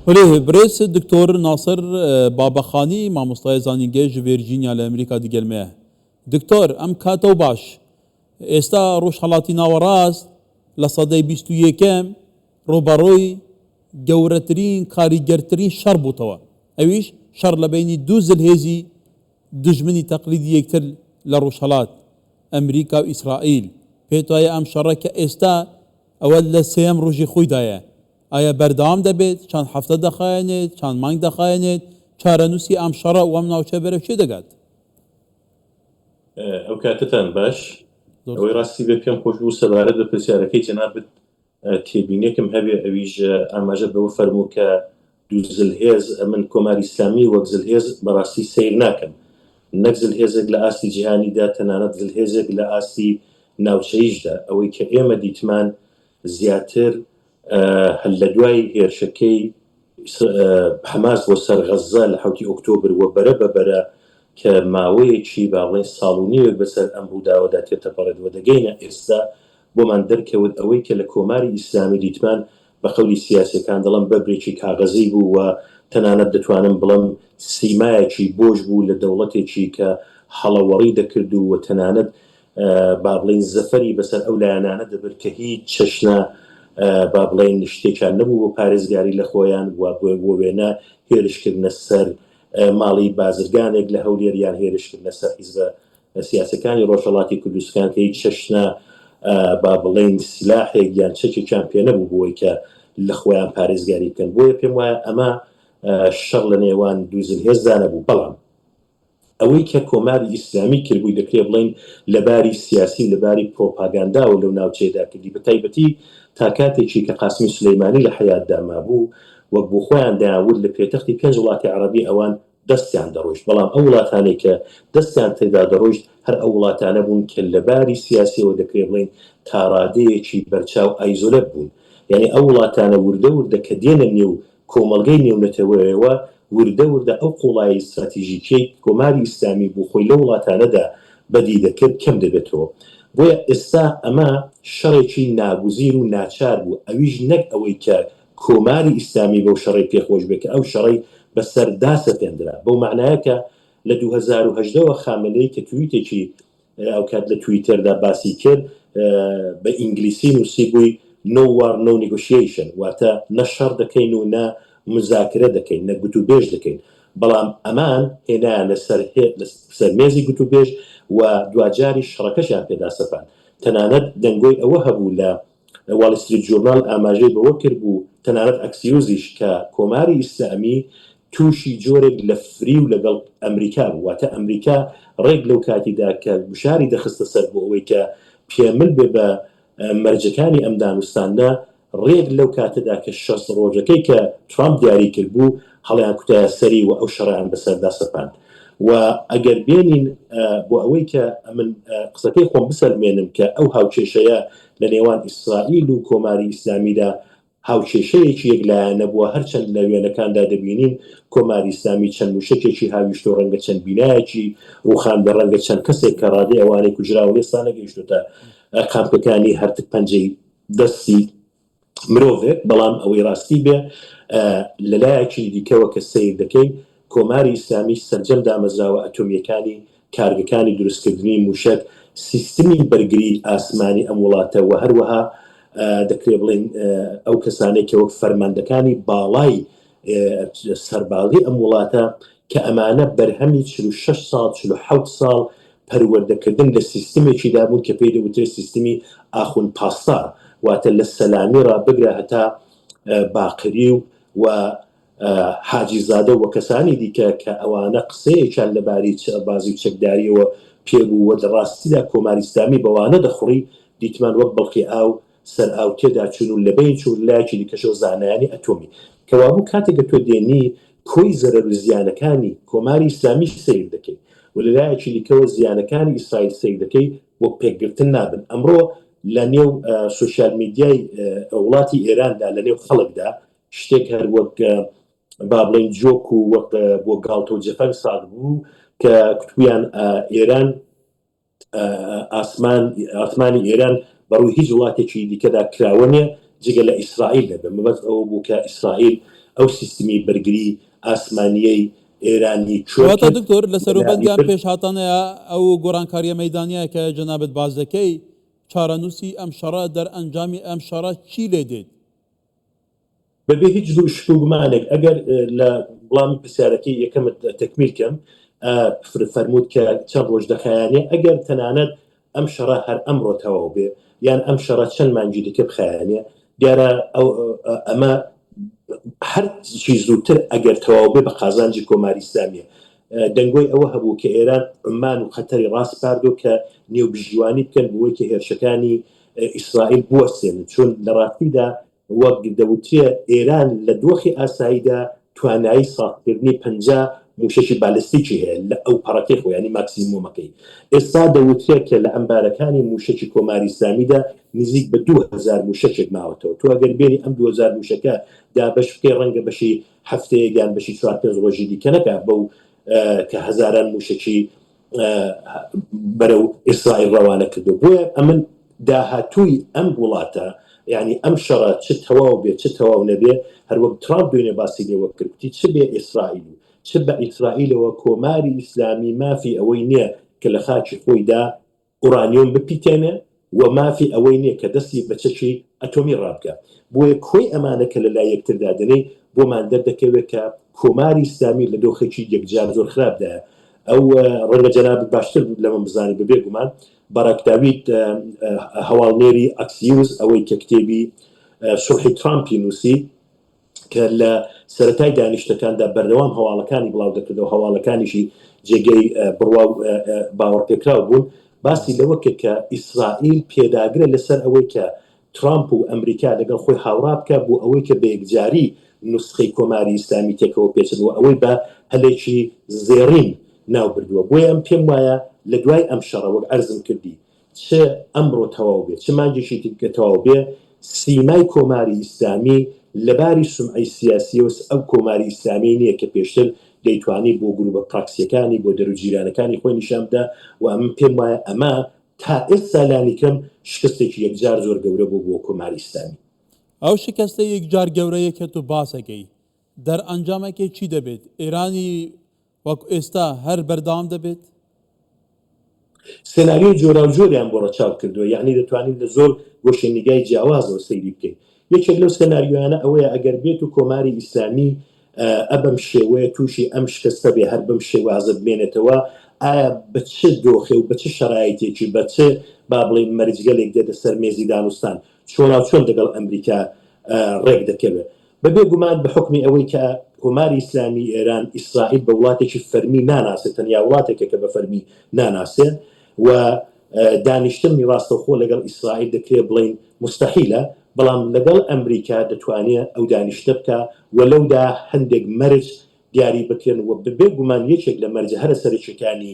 بەلێ برێز دکتۆر ناسر بابەخانی مامۆستای زانینگەی ژ ڤێرجینیا لە ئەمریکا دگەل مەیە. دکتۆر ئەم کاتەو باش. ئێستا ڕۆژهەڵاتی ناوەڕاست لە سەدەی 21ەم ڕووبەڕووی گەورەترین کاریگەرترین شەڕ بووتەوە ئەویش شەڕ لە بەینی دوو زلهێزی دوژمنی تەقلیدی یەکتر لە ڕۆژهەڵات، ئەمریکا و ئیسرائیل. پێت وایە ئەم شەڕە کە ئێستا ئەوە لە سێیەم ڕۆژی خۆیدایە، ئایا بەردەوام دەبێت، چەند هەفتە دەخایەنێت، چەند مانگ دەخایەنێت، چارەنووسی ئەم شەڕە و ئەم ناوچە بەرەو کوێ دەگات؟ ئەو کاتەتان باش. ئەوەی ڕاستی بێ پێم خۆش بوو سەبارەت بە پرسیارەکەی جەنابت تێبینێکم هەبێ ئەویش ئاماژە بەوە فەرموو کە دوو زلهێز، ئەمن کۆماری ئیسلامی وەک زلهێز بەڕاستی سەیر ناکەم، نەک زلهێزێک لە ئاستی جیهانیدا، تەنانەت زلهێزێک لە ئاستی ناوچەییشدا. ئەوەی کە ئێمە دیتمان زیاتر هەر لە دوای هێرشەکەی حەماس بۆ سەر غەززە لە حەوتی ئۆکتۆبر و بەرە بە بەرە کە ماوەیەکی با بڵێین ساڵ و نیوێک بەسەر ئەم ڕووداوەدا تێتەپەڕێت و دەگەینە ئێستا بۆمان دەرکەوت ئەوەی کە لە کۆماری ئیسلامی دیتمان بە قەولی سیاسیەکان دەڵێم بەبرێکی کاغەزی بوو و تەنانەت دەتوانم بڵێم سیمایەکی بۆش بوو لە دەوڵەتێکی کە هەڵەوەڕی دەکرد و تەنانەت با بڵێین زەفەری بەسەر ئەو لایەنانە دەبرد کە هیچ چەشنە با بڵێین شتێکیان نەبوو بۆ پارێزگاری لە خۆیان و بۆ وێنە هێرشکردنە سەر ماڵی بازرگانێک لە هەولێر یان هێرشکردنە سەر حیزبە سیاسەکانی ڕۆژهەڵاتی کوردستان کە هیچ چەشنە با بڵێین سلاحێک یان چەکێکیان پێ نەبوو بۆی کە لە خۆیان پارێزگاری بکەن. بۆیە پێم وایە ئەمە شەڕ لە نێوان دوو زلهێزدا نەبوو، بەڵام ئەوەی کە کۆماری ئیسلامی کردبووی دەکرێ بڵێین لە باری سیاسی و لە باری پرۆپاگانداوە لەو ناوچەیەدا کردی بە تایبەتی تا کاتێکی کە قاسمی سولەیمانی لە حەیاتدا مابوو وەک بۆ خۆیان دەیانوت لە پێتەختی پێنج وڵاتی عەڕەبی ئەوان دەستیان دەڕۆیشت بەڵام ئەو وڵاتانەی کە دەستیان تێدا دەڕۆیشت هەر ئەو وڵاتانە بوون کە لە باری سیاسیەوە دەکرێ بڵێین تا ڕادەیەکی بەرچاو ئایزۆلەت بوون یانی ئەو وڵاتانە وردە وردە کە دێنە نێو کۆمەڵگەی نێونەتەوەیەوە وردە وردە ئەو قوڵایی ستراتیژیکیەی کۆماری ئیسلامی بۆ خۆی لەو وڵاتانەدا بەدی دەکرد کەم دەبێتەوە. بۆیە ئێستا ئەمە شەڕێکی ناگوزیر و ناچار بوو ئەویش نەک ئەوەی کە کۆماری ئیسلامی بەو شەڕەی پێ خۆش بێ کە ئەو شەڕەی بە سەر دا سەپێندرا بەو مەعنایە کە لە 2018 وە خامنەیی کە تویتێکی ئەوکات لە تویتەردا باسی کرد بە ئینگلیسی نووسیبووی No war no negotiation واتە نە شەڕ دەکەین و نە مزاکرە دەکەین نە گوتوبێژ دەکەین بەڵام ئەمان هێنایانە سەر سەر مێزی گوتوبێژ و دواجاریش شەڕەکەشیان پێدا سەپاند تەنانەت دەنگۆی ئەوە هەبوو لە واڵ ستریت ژورناڵ ئاماژەی بەوە کردبوو، تەنانەت ئەکسیوزیش کە کۆماری ئیسلامی تووشی جۆرێک لە فریو لەگەڵ ئەمریکا بوو، واتە ئەمریکا ڕێک لەو کاتیدا کە گوشاری دەخستە سەر بۆ ئەوەی کە پێمل بێ بە مەرجەکانی ئەم دانوستاندنە، ڕێک لەو کاتەدا کە 60 ڕۆژەکەی کە ترامپ دیاری کردبوو هەڵیان کوتایە سەری و ئەو شەڕەیان بەسەردا سەپاند و ئەگەر بێنین بۆ ئەوەی کە ئەمن قسەکەی خۆم بسەلمێنم کە ئەو هاوکێشەیە لە نێوان ئیسرائیل و کۆماری ئیسلامیدا هاوکێشەیەکی یەکلایەنە بووە، هەرچەند لە وێنەکاندا دەبینین کۆماری ئیسلامی چەند مووشەکێکی هاویشت و ڕەنگە چەند بینایەکی ڕووخاندبێ، ڕەنگە چەند کەسێک کە ڕادەی ئەوانەی کوژراون ئێستا نەگەیشتۆتە قامکەکانی هەرتک پەنجەی دەستی مرۆڤێک، بەڵام ئەوەی ڕاستی بێ لەلایەکی دیکەوە کە سەیر دەکەین کۆماری ئیسلامی سەرجەم دامەزراوە ئەتۆمییەکانی، کارگەکانی دروستکردنی مووشەک، سیستمی بەرگری ئاسمانی ئەم وڵاتە و هەروەها دەکرێ بڵێین ئەو کەسانەی کە وەک فەرماندەکانی باڵای سەربازی ئەم وڵاتە کە ئەمانە بەرهەمی 46 ساڵ 47 ساڵ پەروەردەکردن لە سیستمێکیدا بوون کە پێی دەوترێت سیستمی ئاخوند پاسدار واتە لە سەلامی ڕا بگرە هەتا باقری و و حاجی زادە و کەسانی دیکە کە ئەوانە قسەیەکیان لەبارەی چەبازی و چەکداریەوە پێ بوو و لە ڕاستیدا کۆماری ئیسلامی بەوانە دەخوڕی دیتمان وەک بڵقی ئاو سەر ئاو تێدا چوون و لەبەین چوون لایەکی دیکەشەوە زانایانی ئەتۆمی کەوابوو کاتێک کە تۆ دێنی کۆی زەرەر و زیانەکانی کۆماری ئیسلامی سەیر دەکەی و لە لایەکی دیکەوە زیانەکانی ئیسرائیل سەیر دەکەی وەک پێکگرتن نابن ئەمڕۆ لە نێو سۆشیال میدیای وڵاتی ئێراندا لە نێو خەڵکدا شتێک هەر وەک با بڵێین joke و وەک بۆ گاڵتە و جەفەنگ ساغ بوو کە کوتبویان ئێران ئاسمان ئاسمانی ئێران بەڕووی هیچ وڵاتێکی دیکەدا کراوە نیە جگە لە ئیسرائیل نەبێ مەبەست ئەوە بوو کە ئیسرائیل. ئەو سیستمی بەرگری ئاسمانییەی ئێرانی کوێر کەواتە کرد دکتۆر لە و سەروبەندی لەناوی ئەم برد. پێشهاتانەیا ئەو گۆڕانکارییە مەیدانییە کە جەنابت باس دەکەی، چارەنووسی ئەم شەڕە، دەرئەنجامی ئەم شەڕە چی لێ دێت؟ بەبێ هیچ شک و گومانێک ئەگەر لە وڵامی پرسیارەکەی یەکەمت تەکمیل کەم، فەرمووت کە چەند ڕۆژ دەخایەنێ، ئەگەر تەنانەت ئەم شەڕە هەر ئەمڕۆ تەواو بێ یان ئەم شەڕە چەند مانگی دیکە بخایەنێ، دیارە ئەمە هەر چی زووتر ئەگەر تەواو بێ بە قازانجی کۆماری ئیسلامییە. دەنگۆی ئەوە هەبوو کە ئێران عومان و قەتەری ڕاسپاردووە کە نێوبژیوانی بکەن بۆوەی کە هێرشەکانی ئیسرائیل بوەستێنن، چون لە ڕاستیدا وەک دەوترێ ئێران لە دۆخی ئاساییدا توانایی سازکردنی 50 مووشەکی بالستیکی هەیە لە ئەوپەڕەکەی خۆی، یانی ماکسیمۆمەکەی. ئێستا دەوترێ کە لە ئەمبارەکانی مووشەکی کۆماری ئیسلامیدا نزیک بە 2000 مووشەکێک ماوەتەوە. تۆ ئەگەر بێنی ئەم 2000 مووشەکە دابەش بکەی ڕەنگە بەشی هەفتەیەک یان بەشی چوار پێنج ڕۆژی دیکە نەکا بەو کە هەزاران مووشەکی بەرەو ئیسرائیل ڕەوانە کردو. بۆیە ئەمن داهاتووی ئەم وڵاتە، یعنی ئەم شەڕە چ تەواو بێ چ تەواو نەبێ، هەروەک ترامپ دوێنێ باسی لێوە کرد، گوتی چ بێ ئیسرائیل و چ بە ئیسرائیلەوە کۆماری ئیسلامی مافی ئەوەی نییە کە لە خاکی خۆیدا ئورانیۆم بپیتێنێ و مافی ئەوەی نییە کە دەستی بە چەکی ئەتۆمی ڕابگا. بۆیە کۆی ئەمانە کە لە لای یەکتر دادەنێی بۆمان دەردەکەوێ کە کۆماری ئیسلامی لە دۆخێکی یەکجار زۆر خراپدایە. ئەو ڕەنگە جەنابت باشتر لەمن بزانی بە بێ گومان باراک داوید هەواڵنێری ئەکسیوز ئەوەی کە کتێبی سوڵحی ترامپی نووسی کە لە سەرەتای دانیشتەکاندا بەردەوام هەواڵەکانی بڵاو دەکردەوە، هەواڵەکانیشی جێگەی بڕوا و باوەڕپێکراو بوون، باسی لەوە کرد کە ئیسرائیل پێداگرە لەسەر ئەوەی کە ترامپ و ئەمریکا لەگەڵ خۆی هاوڕا بکا بۆ ئەوەی کە بە یەکجاری نوسخەی کۆماری ئیسلامی تێکەوە پێچن و ئەوەی بە هەلێکی زێڕین ناو بردووە. بۆیە ئەم پێم وایە لە دوای ئەم شەڕە وەک عەرزم کردی چ ئەمڕۆ تەواو بێ چ مانگێکی دیکە تەواو بێ سیمای کۆماری ئیسلامی لە باری سومعەی سیاسیەوە ئەو کۆماری ئیسلامیەی نیە کە پێشتر دەیتوانی بۆ گروپە پراکسیەکانی بۆ دەرو جیرانەکانی خۆی نیشان بدا و ئەمن پێم وایە ئەمە تا ئێستا لانیکەم شکستێکی یەکجار زۆر گەورە بوو بۆ کۆماری ئیسلامی. ئەو شکستە یەکجار گەورەیە کە تۆ باس ئەکەی دەرئەنجامەکەی چی دەبێت؟ ئێرانی وەک ئێستا هەر بەردەوام دەبێت؟ سێناریۆی جۆراوجۆریان بۆ ڕەچاو کردووە، یەعنی دەتوانین لە زۆر گۆشەنیگای جیاوازەوە سەیری بکەین. یەکێک لەو سێناریۆیانە ئەوەیە ئەگەر بێت و کۆماری ئیسلامی ئە بەم شێوەیە تووشی ئەم شکستە بێ، هەر بەم شێوازە بمێنێتەوە، ئایا بە چ دۆخێ و بە چ شەرایتێکی، بە چ با بڵێین مەرجگەلێک دێتە سەر مێزی دانوستان، چۆناوچۆن دەگەڵ ئەمریکا ڕێک دەکەوێ؟ بە بێ گومان بە حوکمی ئەوەی کە کۆماری ئیسلامی ئێران ئیسرائیل بە وڵاتێکی فەرمی ناناسێ، تەنیا وڵاتێکە کە بە فەرمی ناناسێ و دانیشتنی ڕاستەوخۆ لەگەڵ ئیسرائیل دەکرێ بڵێین موستەحیلە، بەڵام لەگەڵ ئەمریکا دەتوانێ ئەو دانیشتنە بکا و لەودا هەندێک مەرج دیاری بکرێن و بێ گومان یەکێک لە مەرجە هەرە سەرەکیەکانی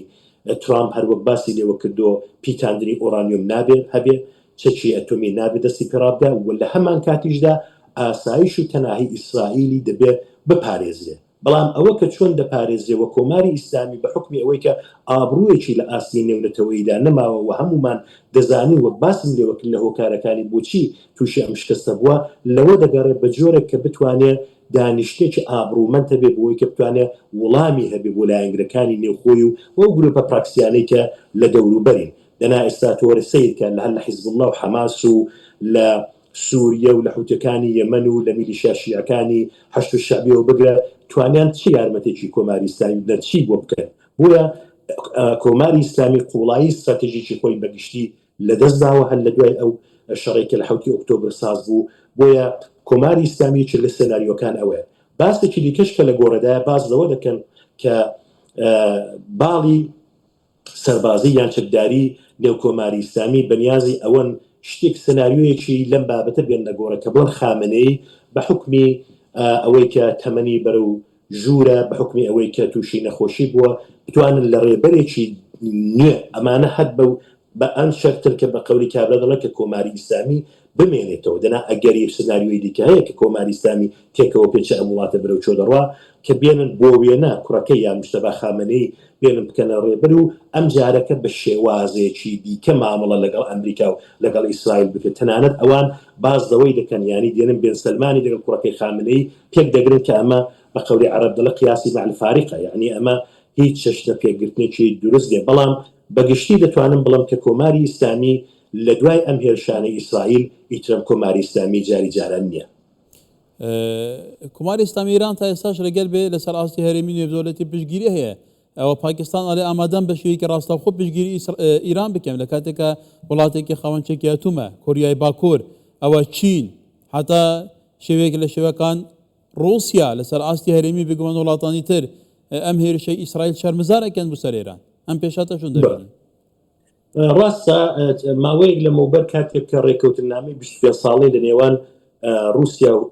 ترامپ هەر وەک باسی لێوە کردۆ پیتاندنی ئۆرانیۆم نابێ هەبێ، چەکی ئەتۆمی نابێ دەستی پێڕابگا و لە هەمان کاتیشدا ئاسایش و تەناهی ئیسرائیلی دەبێ بپارێزرێ. بەڵام ئەوە کە چۆن دەپارێزرێ و کۆماری ئیسلامی بە حوکمی ئەوەی کە ئابڕوویەکی لە ئاستی نێونەتەوەییدا نەماوە و هەموومان دەزانین وەک باسم لێوە کرد لە هۆکارەکانی بۆچی تووشی ئەم شکستە بووە لەوە دەگەڕێ بە جۆرێک کە بتوانێ دانیشتنێکی ئابڕوومەند هەبێ بۆ ئەوەی کە بتوانێ وڵامی هەبێ بۆ لایەنگرەکانی نێوخۆی و ئەو گرووپە پراکسیانەی کە لە دەوروبەرین. دەنا ئێستا تۆ وەرە سەیر کە لە هەر لە حیزبوڵڵا و حەماس و لە سوریە و لە حوتیەکانی یەمەن و لە میلیشیا شیعەکانی حەشد شەعبیەوە بگرە توانیان چ یارمەتێکی کۆماری ئیسلامی بدەن چی بۆ بکەن بۆیە کۆماری ئیسلامی قوڵایی ستراتژیکی خۆی بە گشتی لە دەست داوە هەر لە دوای ئەو شەڕێک کە لە حوتی ئۆکتۆبر ساز بوو بۆیە کۆماری ئیسلامی یەکێک لە سێناریۆکان ئەوەیە باسێکی دیکەش کە لە گۆڕێدایە باس لەوە دەکەن کە باڵی سەربازی یان چەکداری نێو کۆماری ئیسلامی بەنیازی ئەوەن شتێک سناریۆیەکی لەم بابەتە بێننە گۆڕێ کە بڵێن خامنەیی بە حوکمی ئەوەی کە تەمەنی بەرەو ژوورە، بە حوکمی ئەوەی کە تووشی نەخۆشی بووە، بتوانن لە ڕێبەرێکی نوێ ئەمانە هەر بە بە ئەن شەرتن کە بە قەولی کابرا دەڵێن کە کۆماری ئیسلامی بمێنێتەوە دەنا ئەگەری سناریۆی دیکە هەیە کە کۆماری ئیسلامی تێکەوە پێچێ ئەم وڵاتە بەرەو کوێ دەڕوا کە بێنن بۆ وێنە کوڕەکەی یا مجتەبا خامنەیی بێنن بکەنە ڕێبەر و ئەم جارەکە بە شێوازێکی دیکە مامەڵە لەگەڵ ئەمریکا و لەگەڵ ئیسرائیل بکرێت تەنانەت ئەوان باس لەوەی دەکەن یانی دێنن بێن سەلمانی دەگەڵ کوڕەکەی خامنەیی پێک دەگرن کە ئەمە بە قەولی عەرەب دەڵێ قیاسی مع الفارقە یانی ئەمە هیچ چەشنە پێکگرتنێکی دروست نیە بەڵام بە گشتی دەتوانم بڵێم کە کۆماری ئیسلامی لە دوای ئەم هێرشانەی ئیسرائیل ئیتر ئەم کۆماری ئیسلامی جاری جاران نیە. کۆماری ئیسلامی ئێران تا ئێستاش لەگەل بێ لەسەر ئاستی هەرێمی نێودەوڵەتی پشتگیری هەیە ئەوە پاکستان ئەڵێ ئامادەم بە شێوەیەکی ڕاستەوخۆ پشتگیری ئیران بکەم لە کاتێکا وڵاتێکی خاوەن چەکی ئەتومە کۆریای باکوور ئەوە چین حتا شێوەیەک لە شێوەکان ڕووسیا لەسەر ئاستی هەرێمی بگومان وڵاتانی تر ئەم هێرشەی ئیسرائیل شەرمەزار ئەکەن بۆ سەر ئێران ئەم پێشاتە چۆن دەبینی؟ ڕاستە ماوەیەک لەمەوبەر کاتێک کە ڕێککەوتننامەی 25 ساڵەی لە نێوان ڕووسیا و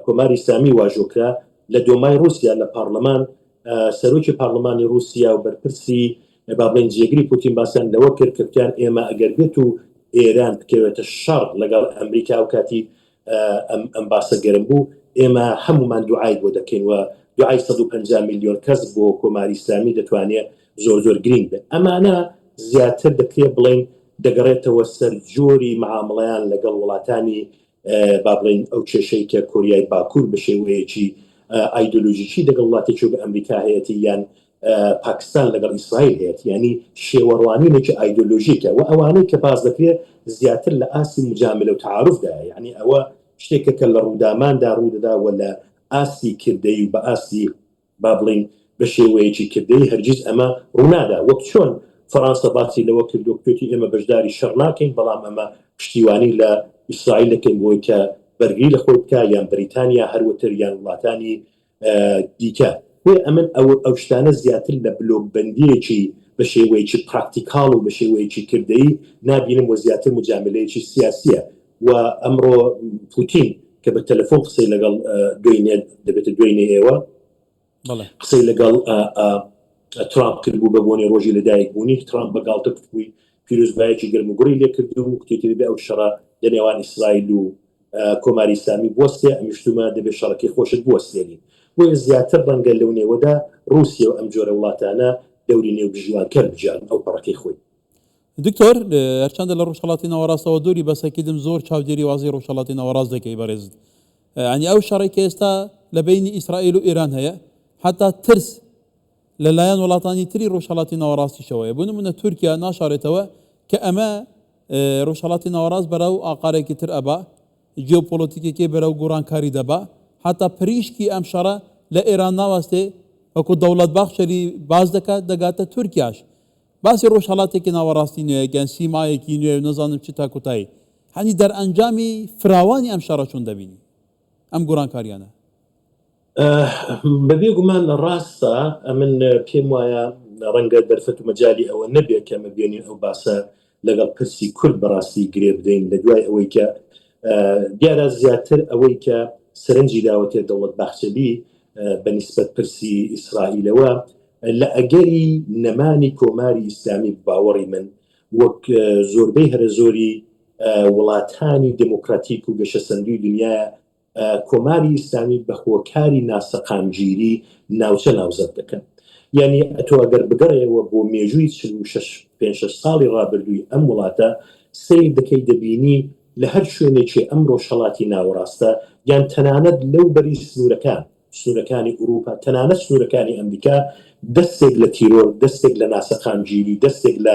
کۆماری ئیسلامی واژۆکرا لە دۆمای ڕووسیا لە پارلەمان سەرۆکی پارلمانی ڕووسیا و بەرپرسی با بڵێین جێگری پوتین باسیان لەوە کرد کە گوتیان ئێمە ئەگەر بێت و ئێران بکەوێتە شەڕ لەگەڵ ئەمریکا و کاتی ئەم باسە گەرم بوو ئێمە هەمومان دوعای بۆ دەکەین و دوعای 150 میلیۆن کەس بۆ کۆماری ئیسلامی دەتوانێت زۆر زۆر گرینگ بێت ئەمانە زیاتر دەکرێت بڵین دەگەڕێتەوە سەر جۆری معامڵیان لەگەڵ وڵاتانی با بڵێین ئەو کێشەی کە کۆریای باکوور بە شێوەیەکی ئایدۆلۆژیکی لەگەڵ وڵاتێکی وەک ئەمریکا هەیەتی یان پاکستان لەگەڵ ئیسرائیل هەیەتی یانی شێوەڕوانینێکی ئایدۆلۆژیکە و ئەوانەی کە باس دەکرێت زیاتر لە ئاستی مجاملە و تەعاروفدایە یانی ئەوە شتێکە کە لە ڕووداماندا ڕوودەدا و لە ئاستی کردەیی و بە ئاستی با بڵێین بە شێوەیەکی کردەیی هەرگیز ئەمە ڕوونادا، وەک چۆن فەڕانسە باسی لەوە کردووە کوێتی ئێمە بەشداری شەڕ ناکەین بەڵام ئەمە پشتیوانی لە ئیسرائیل دەکەین بۆی کە بەرگری لە خۆی بکا یان بەریتانیا هەروەتر یان وڵاتانی دیکە. بۆیە ئەمن ئەو ئەو شتانە زیاتر لە بلۆکبەندییەکی بە شێوەیەکی پراکتیکاڵ و بە شێوەیەکی کردەیی نابینم و زیاتر موجاملەیەکی سیاسییە و ئەمڕۆ پوتین کە بە تەلەفۆن قسەی لەگەڵ دوێنێ دەبێتە دوێنێ ئێوە قسەی لەگەڵ ترامپ کردبوو بە بۆنەی ڕۆژی لەدایک بوونی ترامپ بە گاڵتە کوتبووی پیرۆزبایەکی گەرم و گوڕی لێکرد و کوتێتی دەبێ ئەو شەڕە لە نێوان ئیسرائیل و کۆماری ئیسلامی بوەستێ ئەمیشتومە دەبێ شەڕەکەی خۆشت بوەستێنی بۆیە زیاتر ڕەنگە لەو نێوەدا ڕووسیە و ئەم جۆرە وڵاتانە دەوری نێوبژیوانکەر بگێڕن ئەو پەڕەکەی خۆی. دکتۆر هەرچەندە لە ڕۆژهەڵاتی ناوەڕاستەوە دووری بەس ئەکیدم زۆر چاودێری وازی ڕۆژهەڵاتی ناوەڕاست دەکەی بەڕێزت یانی ئەو شەڕی کە ئێستا لە بینی ئیسرائیل و ئێران هەیە حتا ترس لەلایەن وڵاتانی تری ڕۆژهەڵاتی ناوەڕاستیشەوەیە بۆ نمونە تورکیا ناشارێتەوە کە ئەمە ڕۆژهەڵاتی ناوەڕاست بەرەو ئاقارێکی تر ئەبا جیۆپۆلۆتیکەکەی بەرەو گۆڕانکاری دەبا حتا پریشکی ئەم شەڕە لە ئێران ناوەستێ وەکو دەوڵەت باخچەلی باس دەکات دەگاتە تورکیاش باسی ڕۆژهەڵاتێکی ناوەڕاستی نوێ یان سیمایەکی نوێ و نەزانم چ تا کۆتایی هەنی دەرئەنجامی فراوانی ئەم شەڕە چۆن دەبینی ئەم گۆڕانکاریانە؟ بەبێ گومان ڕاستە، ئەمن پێم وایە ڕەنگە دەرفەت و مەجالی ئەوە نەبێ کە ئەمە بێنین ئەو باسە لەگەڵ پرسی کورد بەڕاستی گرێ بدەین لە دوای ئەوەی کە دیارە زیاتر ئەوەی کە سەرنجی داوەتێ دەوڵەت باخچەلی بە نیسبەت پرسی ئیسرائیلەوە لە ئەگەری نەمانی کۆماری ئیسلامی بە باوەڕی من وەک زۆربەی هەرەزۆری وڵاتانی دێمۆکراتیک و گەشەسەندووی دنیایە کۆماری ئیسلامی بە هۆکاری ناسەقامگیری ناوچە ناوزەد دەکەن. یانی ئەتۆ ئەگەر بگەڕێیەوە بۆ مێژووی 46 پێنج شەش ساڵی ڕابردووی ئەم وڵاتە سەیر دەکەی دەبینی لە هەر شوێنێکی ئەم ڕۆژهەڵاتی ناوەڕاستە یان تەنانەت لەو بەری سنوورەکان سنوورەکانی ئورووپا، تەنانەت سنوورەکانی ئەمریکا دەستێک لە تیرۆر، دەستێک لە ناسەقامگیری، دەستێک لە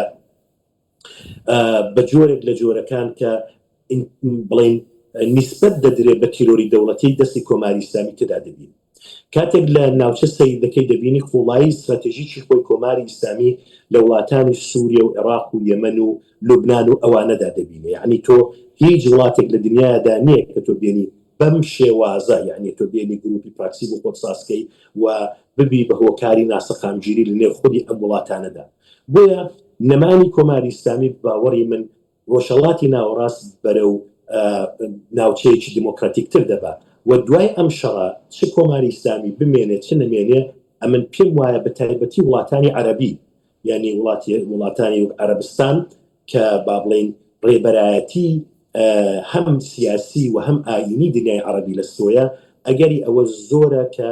بە جۆرێک لە جۆرەکان کە بڵێین نیسبەت دەدرێ بە تیرۆری دەوڵەتی دەستی کۆماری ئیسلامی تێدا دەبینی. کاتێک لە ناوچە سەیر دەکەی دەبینی قووڵایی ستراتێژیکی خۆی کۆماری ئیسلامی لە وڵاتانی سووریە و عێڕاق و یەمەن و لوبنان و ئەوانەدا دەبینێ. یەعنی تۆ هیچ وڵاتێک لە دنیادا نییە کە تۆ بێنی بەم شێوازە یەعنی تۆ بێنی گرووپی پراکسی بۆ خۆت ساز کەی و ببی بە هۆکاری ناسەقامگیری لە نێو خودی ئەم وڵاتانەدا. بۆیە نەمانی کۆماری ئیسلامی بە باوەڕی من ڕۆژهەڵاتی ناوەڕاست بەرەو ناوچەیەکی دیمۆکراتیکتر دەبا و دوای ئەم شەڕە چ کۆماری ئیسلامی بمێنێ چ نەمێنێ ئەمن پێم وایە بە تایبەتی وڵاتانی عەرەبی یانی وڵاتی وڵاتانی وەک عەرەبستان کە با بڵێین ڕێبەرایەتی هەم سیاسی و هەم ئایینی دنیای عەڕەبی لە ستۆیە ئەگەری ئەوە زۆرە کە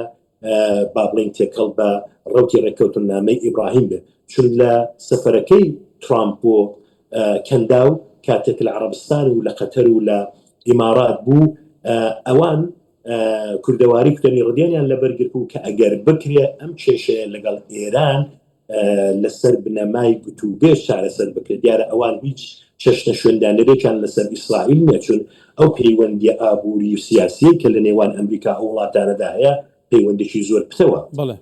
با بڵێین تێکەڵ بە ڕەوتی ڕێککەوتننامەی ئیبراهیم بێت، چون لە سەفەرەکەی ترامپ بۆ کەنداو کاتێک لە عەڕەبستان و لە قەتەر و لە ئیمارات بوو، ئەوان کوردەواری کوتەنی ڕدێنیان لەبەر گرت بوو کە ئەگەر بکرێ ئەم کێشەیە لەگەڵ ئێران لەسەر بنەمای گوتوبێژ چارەسەر بکرێت. دیارە ئەوان هیچ چەشنە شوێندانەرێکیان لەسەر ئیسرائیل نییە، چون ئەو پەیوەندییە ئابووری و سیاسییەی کە لە نێوان ئەمریکا ئەو وڵاتانەدا هەیە پەیوەندێکی زۆر پتەوە.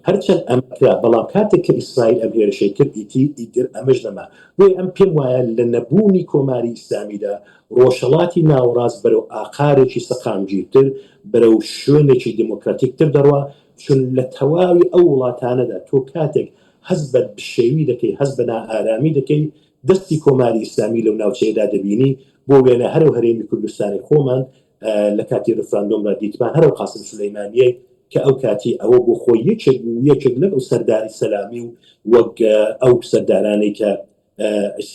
هەرچەند ئەمە کرا، بەڵام کاتێک کە ئیسرائیل ئەم هێرشەی کرد ئیتی ئیتر ئەمەش نەما. بۆیە ئەم پێم وایە لە نەبوونی کۆماری ئیسلامیدا ڕۆژهەڵاتی ناوەڕاست بەرەو ئاقارێکی سەقامگیرتر، بەرەو شوێنێکی دێمۆکراتیکتر دەڕوا، چون لە تەواوی ئەو وڵاتانەدا تۆ کاتێک هەست بە بشێوی دەکەی، هەست بە نائارامی دەکەی، دەستی کۆماری ئیسلامی لەو ناوچەیەدا دەبینی، بۆ وێنە هەر ئەو هەرێمی کوردستانی خۆمان لە کاتی ڕفراندۆمدا دیتمان هەر ئەو قاسم سولەیمانیەی کە ئەو کاتی ئەوە بۆ خۆی یەکێک بوو یەکێک لەو سەرداری سەلامی و وەک ئەو سەردارانەی کە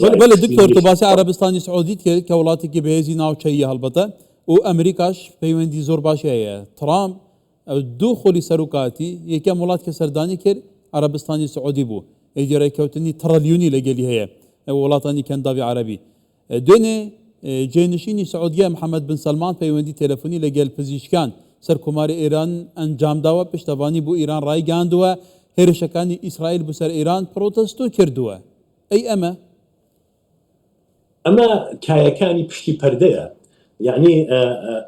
بەلێ بەلێ دکتۆر تۆ باسی عەرەبستانی سعودیت کرد کە وڵاتێکی بەهێزی ناوچەییە هەڵبەتە و ئەمریکاش پەیوەندی زۆر باشی هەیە ترامپ دوو خولی سەرۆکاتی یەکەم وڵات کە سەردانی کرد عەرەبستانی سعودی بوو ئیدی ڕێککەوتنی تڕلیونی لەگەلی هەیە وڵاتانی کەنداوی عەرەبی دوێنێ جێنشینی سعودیە محەمەد بن سەلمان پەیوەندی تەلەفۆنی لەگەل پزیشکیان سەرکۆماری ئێران ئەنجامداوە، پشتەڤانی بۆ ئیران ڕایگەیاندووە، هێرشەکانی ئیسرائیل بۆ سەر ئێران پرۆتستۆ کردووە. ئەی ئەمە؟ ئەمە کایەکانی پشتی پەردەیە. یەعنی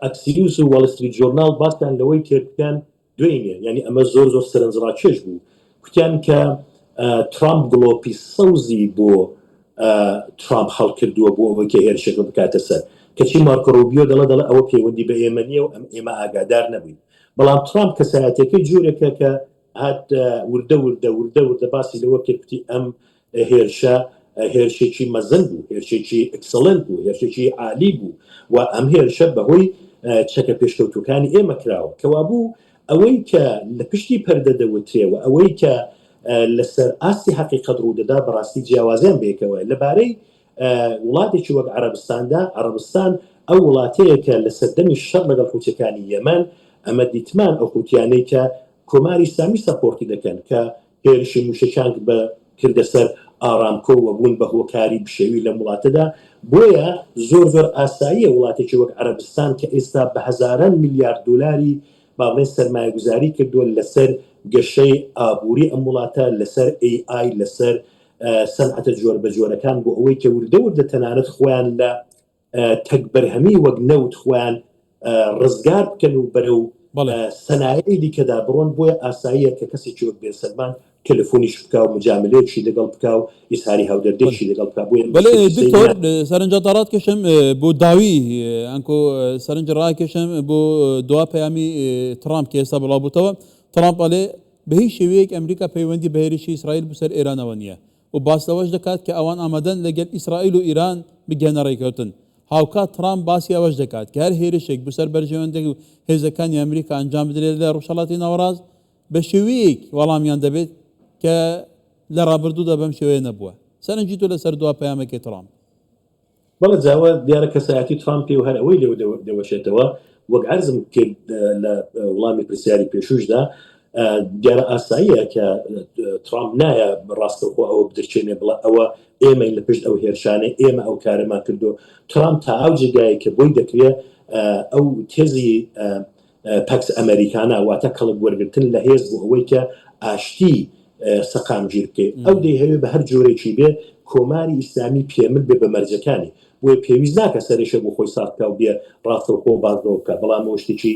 ئەکسیوس و واڵ ستریت جۆرناڵ باسیان لەوەی کرد کە دوێنێ یانی ئەمە زۆر زۆر سەرنجڕاکێش بوو کوتیان کە ترامپ گڵۆپی سەوزی بۆ ترامپ هەڵکردووە بۆ ئەوەی کە هێرشەکە بکاتە سەر کەچی مارکۆ ڕوبیۆ دەڵێ دەڵێ ئەوە پەیوەندی بە ئێمە نییە و ئەم ئێمە ئاگادار نەبووین بەڵام ترامپ کەسایەتەکەی جۆرێکە کە هات وردە وردە وردە وردە باسی لەوە کرد کوتی ئەم هێرشە هێرشێکی مەزن بوو، هێرشێکی excellent بوو، هێرشێکی عالی بوو و ئەم هێرشە بەهۆی چەکە پێشکەوتووەکانی ئێمە کراوە. کەوابوو ئەوەی کە لە پشتی پەردە دەوترێ و ئەوەی کە لەسەر ئاستی حەقیقەت ڕوودەدا بەڕاستی جیاوازیان بەیەکەوەیە. لەبارەی وڵاتێکی وەک عەرەبستاندا، عەرەبستان ئەو وڵاتەیە کە لە سەردەمی شەڕ لەگەڵ حوسیەکانی یەمەن، ئەمە دیتمان ئەو حوتیانەی کە کۆماری ئیسلامی support ی دەکەن کە هێرشی موشەکیان بە کردە سەر ئارامکۆ و بوون بە هۆکاری بشێوی لەم وڵاتەدا، بۆیە زۆر زۆر ئاساییە وڵاتێکی وەک عەرەبستان کە ئێستا بە هەزاران میلیارد دۆلاری با بڵێین سەرمایەگوزاری کردووە لەسەر گەشەی ئابووری ئەم وڵاتە، لەسەر AI، لەسەر سەنعەتە جۆربەجۆرەکان بۆ ئەوەی کە وردە وردە تەنانەت خۆیان لە تەک بەرهەمی وەک نەوت خۆیان ڕزگار بکەن و بەرەو سەنایعی دیکەدا بڕۆن، بۆیە ئاساییە کە کەسێکی وەک بێن سەلمان تەلەفۆنیش بکا و مجاملەیەکشی لەگەڵ بکا و ئیزهاری هاودەردێکشی لەگەڵ بکا، بۆیە بەلێ دکتۆر سەرنجە ڕادکێشم بۆ داوی ئەنکۆ سەرنج ڕاکێشم بۆ دوا پەیامی ترامپ کە ئێستا بڵاو بووتەوە ترامپ ئەلێ بە هیچ شێوەیەک ئەمریکا پەیوەندی بە هێرشی ئیسرائیل بۆ سەر ئێرانەوە نییە و باس لەوەش دەکات کە ئەوان ئامادەن لەگەل ئیسرائیل و ئیران بگەنە ڕێککەوتن. هاوکات ترامپ باسی ئەوەش دەکات کە هەر هێرشێک بۆ سەر بەرژەوەندی و هێزەکانی ئەمریکا ئەنجام بدرێت لە ڕۆژهەڵاتی ناوەڕاست بە شێوەیەک وەڵامیان دەبێت کە لە ڕابردوودا بەم شێوەیە نەبووە. سەرنجی تۆ لەسەر دوا پەیامەکەی ترامپ؟ بەڵێ جا ئەوە دیارە کەسایەتی ترامپی و هەر ئەوەی لێو دەوەشێتەوە وەک عەرزم کرد لە وڵامی پرسیاری پێشووشدا دیارە ئاساییە کە ترامپ نایە ڕاستەوخۆ ئەوە بدرچێنێ بڵێ ئەوە ئێمەین لە پشت ئەو هێرشانەی ئێمە ئەو کارەمان کردو ترامپ تا ئەو جێگایە کە بۆی دەکرێ ئەو تێزی Pax Americana واتە کەڵک وەرگرتن لە هێز بۆ ئەوەی کە ئاشتی سەقامگیر بکەی ئەو دەیهەوێ بە هەر جۆرێکی بێ کۆماری ئیسلامی پێمل بێ بە مەرجەکانی بۆیە پێویست ناکا سەرێشە بۆ خۆی ساغ بکا و بێ ڕاستەوخۆ باس لەوە بکا بەڵام ئەوە شتێکی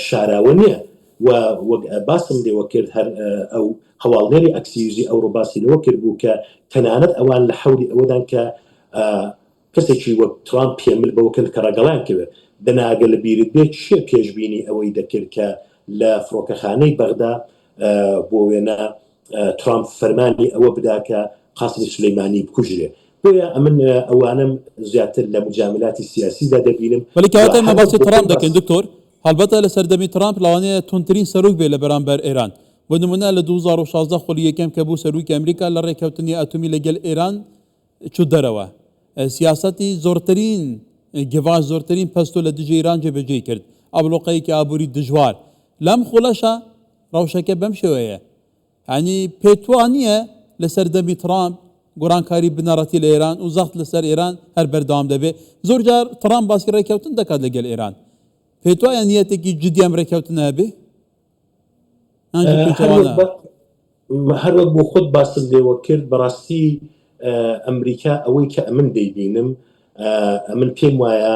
شاراوە نییە و وەک باسم لێوە کرد هەر ئەو هەواڵنێری ئەکسیوزی ئەوڕۆ باسی لەوە کرد بوو کە تەنانەت ئەوان لە حەولی ئەوەدان کە کەسێکی وەک ترامپ پێمل بەوە کرد کە ڕەگەڵیان کەوێت. دەنا ئەگەر لە بیرت بێت کێ پێشبینی ئەوەی دەکرد کە لە فڕۆکەخانەی بەغدا بۆ وێنە ترامپ فەرمانی ئەوە بدا کە قاسمی سولەیمانی بکوژرێ. بۆیە ئەمن ئەوانەم زیاتر لە مجاملاتی سیاسیدا دەبینم بەلی و کەواتە ئێمە هەر باسی ترامپ دەکەین دکتۆر، هەڵبەتە لە سەردەمی ترامپ لەوانەیە توندترین سەرۆک بێت لە بەرامبەر ئێران. بۆ نمونە لە 2016 خولی یەکەم کە بوو سەرۆکی ئەمریکا لە ڕێککەوتنی ئەتۆمی لەگەل ئێران چوو دەرەوە. سیاسەتی زۆرترین گڤاش، زۆرترین پەستۆ لە دژی ئیران جێبەجێی کرد. ئابڵۆقەیەکی ئابووری دژوار. لەم خوڵەشا ڕەوشەکە بەم شێوەیە. یانی پێتوا نییە لە سەردەمی ترامپ گۆڕانکاری بنەڕەتی لە ئێران و زەخت لەسەر ئێران هەر بەردەوام دەبێ. زۆر جار تڕامپ باسی ڕێککەوتن دەکات لەگەل ئێران. پێت وایە نیەتێکی جدی ئەم ڕێککەوتنە هەبێ؟ یان جی پێچەوانە؟ هەروەک بۆ خۆت باست لێوە کرد بەڕاستی ئەمریکا ئەوەی کە ئەمن دەیبینم ئەمن پێم وایە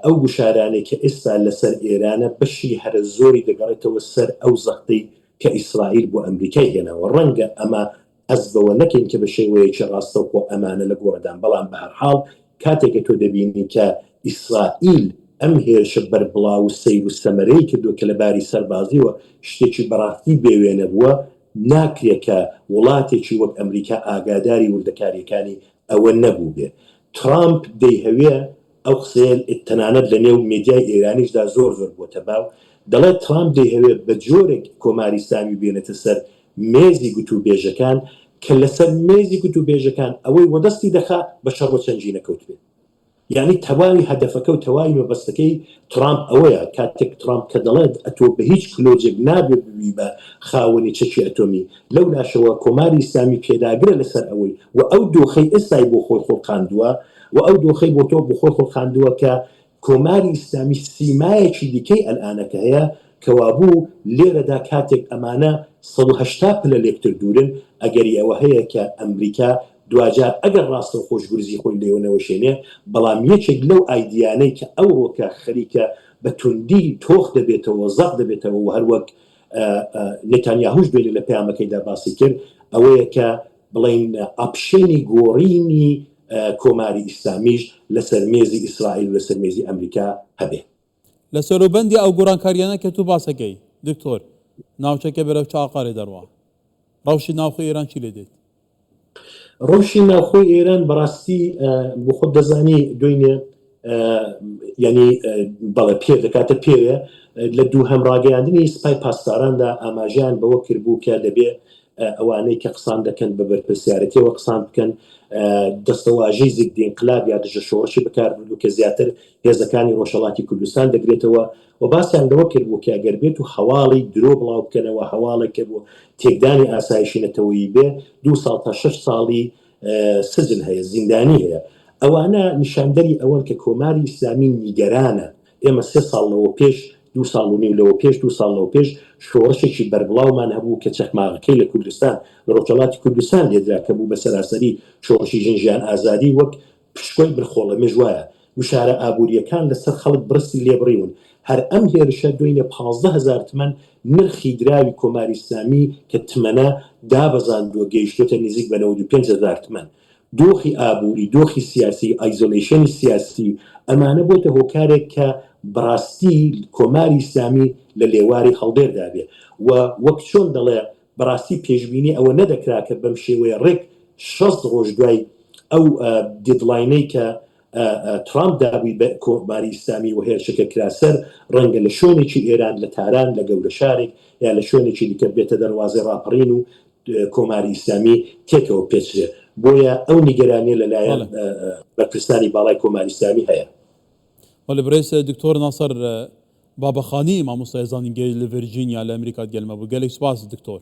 ئەو گوشارانەی کە ئێستا لەسەر ئێرانە بەشی هەرە زۆری دەگەڕێتەوە سەر ئەو زەختەی کە ئیسرائیل بۆ ئەمریکای هێناوە ڕەنگە ئەمە هەست بەوە نەکەین کە بە شێوەیەکی ڕاستەوخۆ ئەمانە لە گۆڕدان، بەڵام بەهەرحاڵ کاتێک کە تۆ دەبینی کە ئیسرائیل ئەم هێرشە بەربڵاو و سەیر و سەمەرەی کردووە کە لە باری سەربازییەوە شتێکی بەڕاستی بێ وێنە بووە، ناکرێ کە وڵاتێکی وەک ئەمریکا ئاگاداری وردەکارییەکانی ئەوە نەبووبێ. ترامپ دەیهەوێ ئەو قسەیە تەنانەت لە نێو مێدیای ئێرانیشدا زۆر زۆر بۆتە باو، دەڵێت ترامپ دەیهەوێت بە جۆرێک کۆماری ئیسلامی بێنێتە سەر مێزی گوتوبێژەکان کە لەسەر مێزی گوتوبێژەکان ئەوەی وەدەستی دەخا بە شەڕ و چەنگی نەکەوتبێ. یانی تەواوی هەدەفەکە و تەواوی مەبەستەکەی ترامپ ئەوەیە، کاتێک ترامپ کە دەڵێت ئەتۆ بە هیچ کلۆجێک نابێ ببی بە خاوەنی چەکی ئەتۆمی، لەولاشەوە کۆماری ئیسلامی پێداگرە لەسەر ئەوەی و ئەو دۆخەی ئێستای بۆ خۆی خوڵقاندووە و ئەو دۆخەی بۆ تۆ بۆ خۆی خوڵقاندووە کە کۆماری ئیسلامی سیمایەکی دیکەی ئەلئانەکە هەیە، کەوابوو لێرەدا کاتێک ئەمانە 180 پلە لێکتر دوورن، ئەگەری ئەوە هەیە کە ئەمریکا دواجار ئەگەر ڕاستەوخۆش گورزی خۆی لێوە نەوەشێنێ، بەڵام یەکێک لەو ئایدیانەی کە ئەوڕۆکە خەریکە بە توندی تۆخ دەبێتەوە، زەق دەبێتەوە و هەروەک نێتانیاهوش دوێنێ لە پەیامەکەیدا باسی کرد، ئەوەیە کە بڵێین option ی گۆڕینی کۆماری ئیسلامیش لەسەر مێزی ئیسرائیل و لەسەر مێزی ئەمریکا هەبێ. لە سەروبەندی ئەو گۆڕانکارییانە کە تۆ باسەکەی دکتۆر، ناوچەکە بەرەو چ ئاقارێ دەڕوا؟ ڕەوشی ناوخۆی ئێران چی لێ دێت؟ ڕەوشی ناوخۆی ئێران بەڕاستی بۆ خۆت دەزانی دوێنێ یعنی بەڵێ پێ دەکاتە پێوێ لە دووهەم ڕاگەیاندنی سپای پاسداراندا ئاماژیان بەوە کردبوو کە دەبێ ئەوانەی کە قسان دەکەن بە بەرپرسیارەتیەوە قسان بکەن دەستەواژەی زیدی ئینقلاب یا دژە شۆڕشی بەکاربردوو کە زیاتر هێزەکانی ڕۆژهەڵاتی کوردستان دەگرێتەوە و باسیان لەوە کردبوو کە گەر بێت و هەواڵی درۆ بڵاو بکەنەوە هەواڵێک کە بۆ تێکدانی ئاسایشی نەتەوەیی بێ 2 ساڵ تا 6 ساڵی سجن هەیە، زیندانی هەیە. ئەوانە نیشاندەری ئەوەن کە کۆماری ئیسلامی نیگەرانە. ئێمە 3 ساڵ لەوە پێش، 2 ساڵ و نیو لەوە پێش، 2 ساڵ لەوە پێش شۆڕشێکی بەربڵاومان هەبوو کە چەخماغەکەی لە کوردستان، لە ڕۆژهەڵاتی کوردستان لێدرا کە بوو بە سەراسەری شۆڕشی ژن ژیان ئازادی وەک پشکۆی بن خۆڵەمێش وایە. گوشارە ئابوورییەکان لەسەر خەڵک بڕستی لێبڕیون. هەر ئەم هێرشە دوێنێ 15,000 تمەن نرخی دراوی کۆماری ئیسلامی کە تمەنە دابەزاندووە گەیشتۆتە نزیک بە 95,000 تمەن. دۆخی ئابووری، دۆخی سیاسی، isolation ی سیاسی ئەمانە بۆتە هۆکارێک کە بەڕاستی کۆماری ئیسلامی لە لێواری هەڵدێردا بێ و وەک چۆن دەڵێ بەڕاستی پێشبینی ئەوە نەدەکرا کە بەم شێوەیە ڕێک 60 ڕۆژ دوای ئەو deadline ەی کە ترامپ دابووی بە کۆماری ئیسلامی و هێرشەکە کرا سەر، ڕەنگە لە شوێنێکی ئێران، لە تاران، لە گەورە شارێک یا لە شوێنێکی دیکە بێتە دەروازەی ڕاپەڕین و کۆماری ئیسلامی تێکەوە پێچرێ. بۆیە ئەو نیگەرانییە لەلایەن بەرپرسانی باڵای کۆماری ئیسلامی هەیە. بەڵێ برێز دکتۆر ناسر بابەخانی مامۆستای زانینگەی لە ڤێرجینیا لە ئەمریکا گەلمە بوو. گەلێک سوپاس دکتۆر.